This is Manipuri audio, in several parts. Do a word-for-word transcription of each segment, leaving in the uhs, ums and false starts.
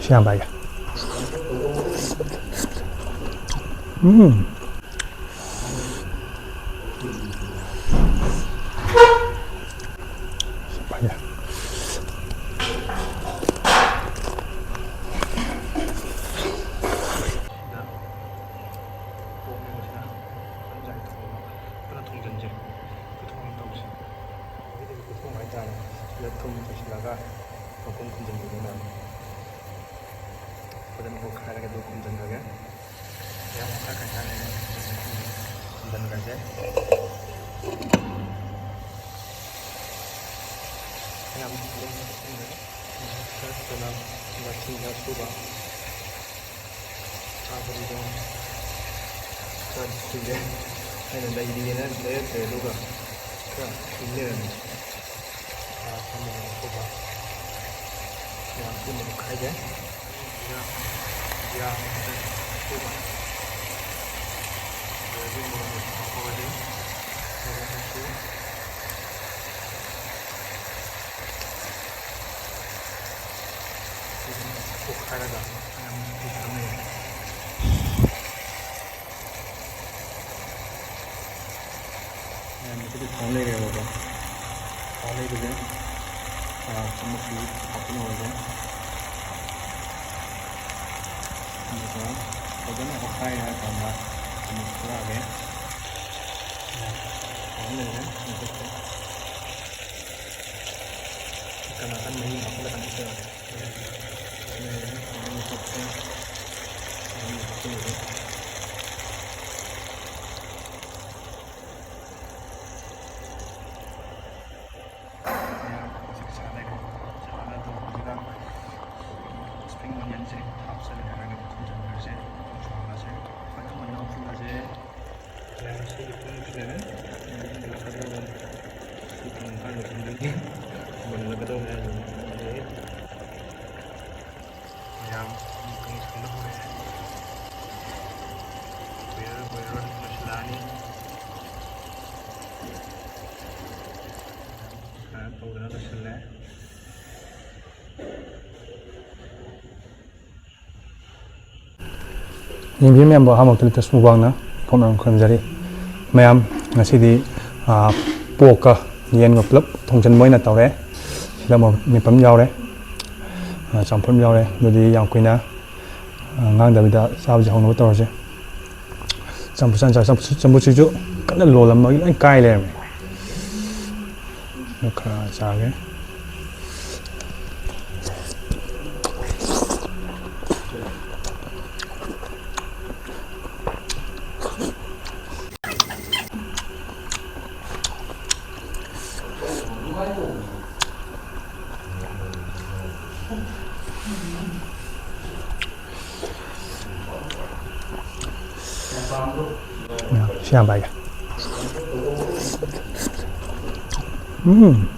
ꯁꯤ ꯌꯥꯝ ꯄꯥꯏꯒꯦ꯫ ꯎꯝ꯫ ꯁꯤ ꯄꯥꯏꯒꯦ꯫ ꯄꯨꯟꯅ ꯊꯣꯡꯖꯤꯟꯁꯦ꯫ ꯈꯨꯊꯣꯡ ꯑꯃ ꯇꯧꯁꯦ꯫ ꯃꯍꯤꯗꯒꯤ ꯈꯨꯊꯣꯡ ꯍꯥꯏꯇꯥꯔꯦ꯫ ꯁꯤꯗ ꯊꯨꯝ ꯆꯥꯏꯁꯤꯜꯂꯒ ꯃꯈꯨꯝ ꯈꯨꯝꯖꯤꯟꯕꯤꯗꯣꯏꯅꯦ꯫ ꯐꯖꯅ ꯑꯣꯠꯈꯥꯏꯔꯒ ꯑꯗꯨ ꯈꯨꯝꯖꯤꯟꯈ꯭ꯔꯒꯦ꯫ ꯌꯥꯝ ꯑꯣꯠꯈꯥꯏ ꯈꯥꯏꯈꯥꯏꯔꯒ ꯈꯨꯝꯖꯤꯟꯈ꯭ꯔꯒꯦ꯫ ꯌꯥꯝ ꯂꯣꯏꯅ ꯈꯨꯝꯖꯤꯟꯈ꯭ꯔꯦ꯫ ꯈꯔ ꯊꯨꯅ ꯃꯆꯤꯟ ꯑꯁꯨꯕ ꯆꯥꯕꯗꯨꯗ ꯈꯔ ꯀꯨꯏꯔꯦ꯫ ꯑꯩꯅ ꯂꯩꯔꯤꯑꯅ ꯂꯩꯔꯛꯇ꯭ꯔꯦ, ꯑꯗꯨꯒ ꯈꯔ ꯀꯨꯏ ꯂꯩꯔꯝꯃꯦ꯫ ꯆꯥ ꯊꯛꯅꯕ ꯑꯊꯨꯕ ꯃꯌꯥꯝ ꯄꯨꯝꯅꯃꯛ ꯈꯥꯏꯖꯩ꯫ ꯖꯤꯔꯥ, ꯖꯤꯔꯥ ꯑꯊꯨꯕ꯫ ꯑꯗꯒꯤ ꯃꯣꯔꯣꯛ ꯑꯇꯦꯛꯄ ꯍꯧꯔꯁꯤ꯫ ꯃꯣꯔꯣꯛ ꯑꯇꯦꯛꯄ꯫ ꯁꯤꯁꯤꯅ ꯑꯣꯠꯈꯥꯏꯔꯒ ꯃꯌꯥꯝ ꯊꯝꯃꯦ꯫ ꯃꯌꯥꯝ ꯃꯁꯤꯗꯤ ꯊꯥꯎ ꯂꯩꯔꯦꯕꯀꯣ꯫ ꯊꯥꯎ ꯂꯩꯕꯁꯦ, ꯑꯥ, ꯑꯃꯨꯛꯀꯤ ꯍꯥꯞꯄ ꯂꯣꯏꯔꯦ꯫ ꯑꯗꯨꯒ ꯐꯖꯅ ꯑꯣꯠꯈꯥꯏꯔꯦ ꯍꯥꯏꯔ ꯀꯥꯟꯗ ꯑꯃꯨꯛ ꯊꯣꯛꯂꯛꯑꯒꯦ꯫ ꯊꯥꯎ ꯂꯩꯔꯦ꯫ ꯅꯥꯀꯟ ꯅꯥꯀꯟ ꯃꯍꯤ ꯍꯥꯞꯄꯗ ꯀꯟꯐ꯭ꯌꯨꯁ ꯑꯣꯏꯔꯦ꯫ ꯍꯧꯖꯤꯛ ꯁꯥꯔꯦꯀꯣ꯫ ꯁꯥꯔ ꯑꯗꯣ ꯍꯧꯖꯤꯛꯀꯥꯟ spring onionꯁꯦ ꯍꯥꯞꯆꯜꯂꯦ ꯍꯥꯏꯔꯒ ꯊꯝꯖꯤꯟꯈ꯭ꯔꯁꯦ꯫ ꯃꯆꯨ ꯍꯥꯞꯄꯁꯦ꯫ ꯃꯆꯨ ꯑꯣꯏꯅ ꯍꯥꯞꯆꯤꯜꯂꯁꯦ꯫ ꯃꯌꯥꯝ ꯁꯤꯒꯤ ꯄꯨꯡꯁꯤꯗꯅꯦ ꯃꯨꯜꯂꯛꯀꯗꯧꯕꯅꯤ꯫ ꯁꯤ ꯊꯝꯃꯀꯥꯟꯗ ꯊꯝꯗꯣꯏꯅꯤ꯫ ꯃꯨꯜꯂꯛꯀꯗꯧꯕꯅꯤ ꯍꯥꯏꯁꯤꯅꯤ꯫ ꯃꯌꯥꯝ ꯃꯇꯨꯡ ꯁꯪꯕ ꯍꯧꯔꯛꯑꯦ꯫ ꯀꯨꯏꯔꯔꯣꯏ, ꯀꯨꯏꯔꯔꯣꯏ ꯂꯣꯏꯁꯤꯜꯂꯛꯑꯅꯤ꯫ ꯁꯨꯃꯥꯏꯅ ꯇꯧꯗꯅ ꯂꯣꯏꯁꯤꯜꯂꯦ꯫ ꯌꯦꯡꯕꯤꯌꯨ ꯃꯌꯥꯝꯕꯨ ꯑꯍꯥꯟꯕ ꯂꯤꯇꯁ ꯃꯨꯛꯕꯥꯡꯅ ꯏꯈꯣꯝꯅ ꯈꯨꯔꯨꯝꯖꯔꯤ꯫ ꯃꯌꯥꯝ ꯉꯁꯤꯗꯤ, ꯑꯥ, ꯄꯣꯛꯀ ꯌꯦꯟꯒ ꯄꯨꯂꯞ ꯊꯣꯡꯖꯤꯟꯕ ꯑꯣꯏꯅ ꯇꯧꯔꯦ꯫ ꯁꯤꯗ ꯑꯃꯨꯛ ꯃꯤꯄꯝ ꯌꯥꯎꯔꯦ, ꯑꯥ, ꯆꯝꯐꯨꯠ ꯌꯥꯎꯔꯦ꯫ ꯑꯗꯨꯗꯤ ꯌꯥꯝ ꯀꯨꯏꯅ, ꯑꯥ, ꯉꯥꯡꯗꯕꯤꯗ ꯆꯥꯕꯁꯦ ꯍꯧꯅꯕ ꯇꯧꯔꯁꯦ꯫ ꯆꯝꯐꯨꯠ ꯆꯥ-, ꯆꯝꯐꯨꯠ-, ꯆꯝꯐꯨꯠꯁꯤꯁꯨ ꯀꯟꯅ ꯂꯣꯜꯂꯝꯕꯒꯤ ꯂꯣꯏ ꯀꯥꯏ ꯂꯩꯔꯝꯃꯦ꯫ ꯑꯗꯨ ꯈꯔ ꯆꯥꯒꯦ꯫ ꯁꯤ ꯌꯥꯝ ꯄꯥꯏꯒꯦ꯫ ꯎꯝ꯫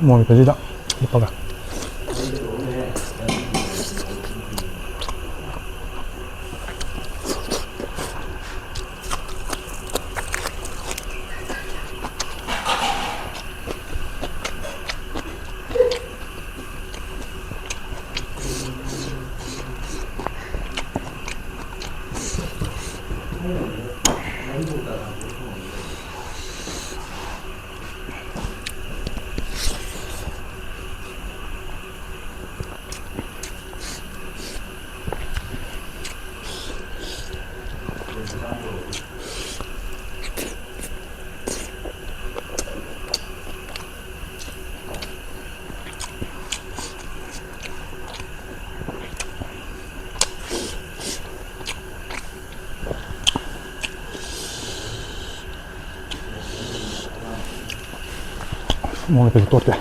ꯃꯣꯔꯣꯛ ꯃꯦꯠꯄꯁꯤꯗ ꯍꯤꯞꯄꯒ꯫ ꯃꯣꯔꯣꯛ ꯃꯦꯠꯄꯁꯦ ꯇꯣꯠꯀꯦ꯫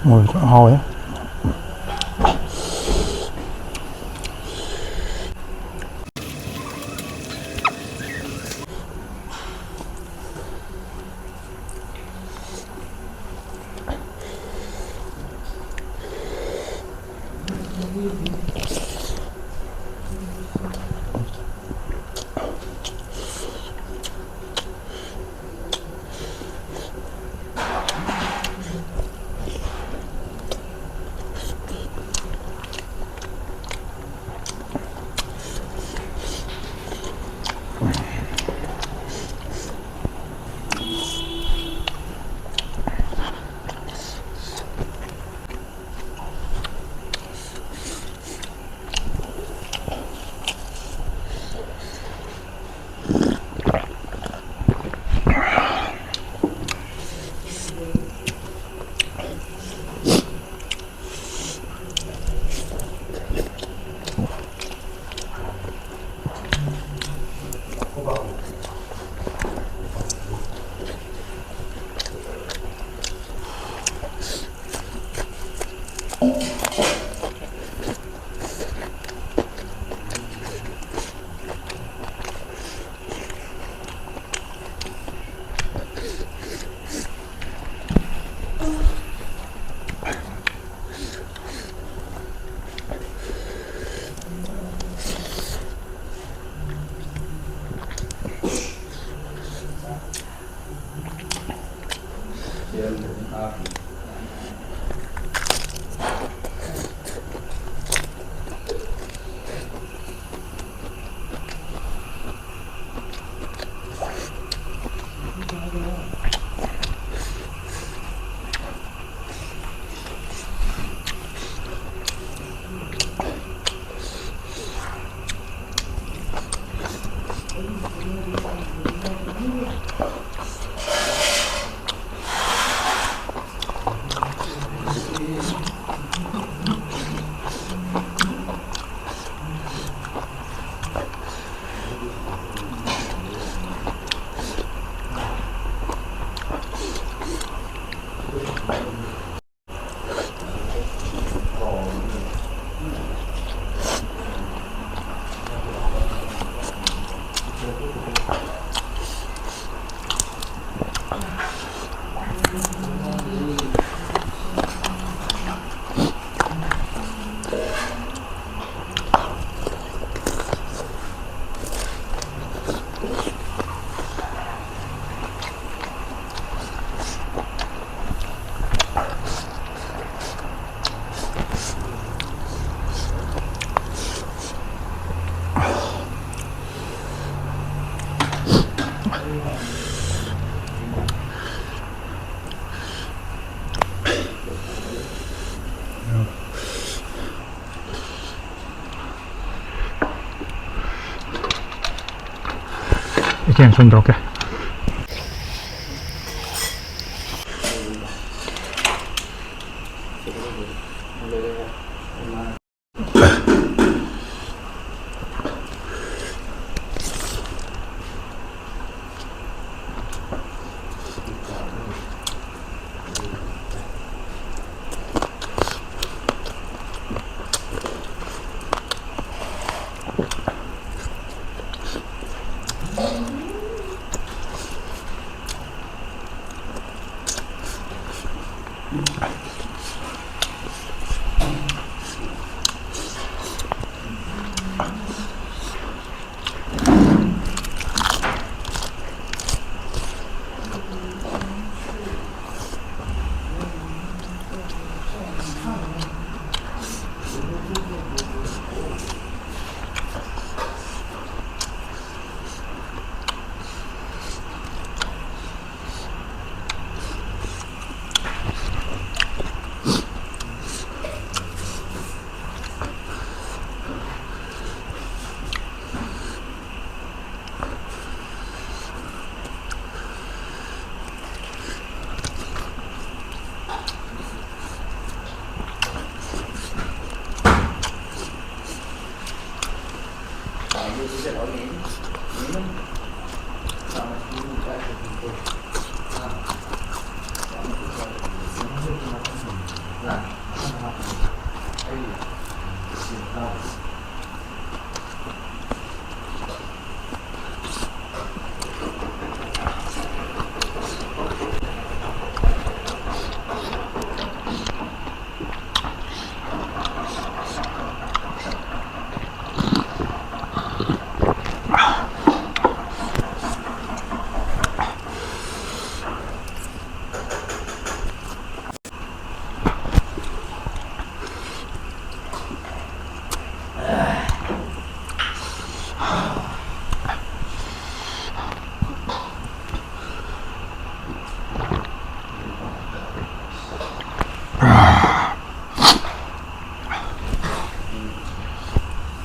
ꯃꯣꯔꯣꯛꯁꯨ ꯐꯖꯅ ꯍꯥꯎꯋꯦ꯫ ꯏꯆꯦꯅ ꯁꯨꯝ ꯇꯧꯔꯛꯀꯦ꯫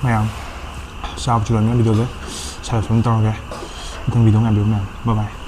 ꯃꯌꯥꯝ ꯆꯥꯕꯁꯨ ꯂꯣꯏꯅ ꯚꯤꯗꯤꯑꯣꯁꯦ ꯁꯥꯏꯂꯦꯟꯁ ꯑꯗꯨꯝ ꯇꯧꯔꯒꯦ꯫ ꯃꯊꯪ ꯚꯤꯗꯤꯑꯣ ꯉꯥꯏꯕꯤꯌꯨ ꯃꯌꯥꯝ꯫ ꯕꯥꯏ ꯕꯥꯏ꯫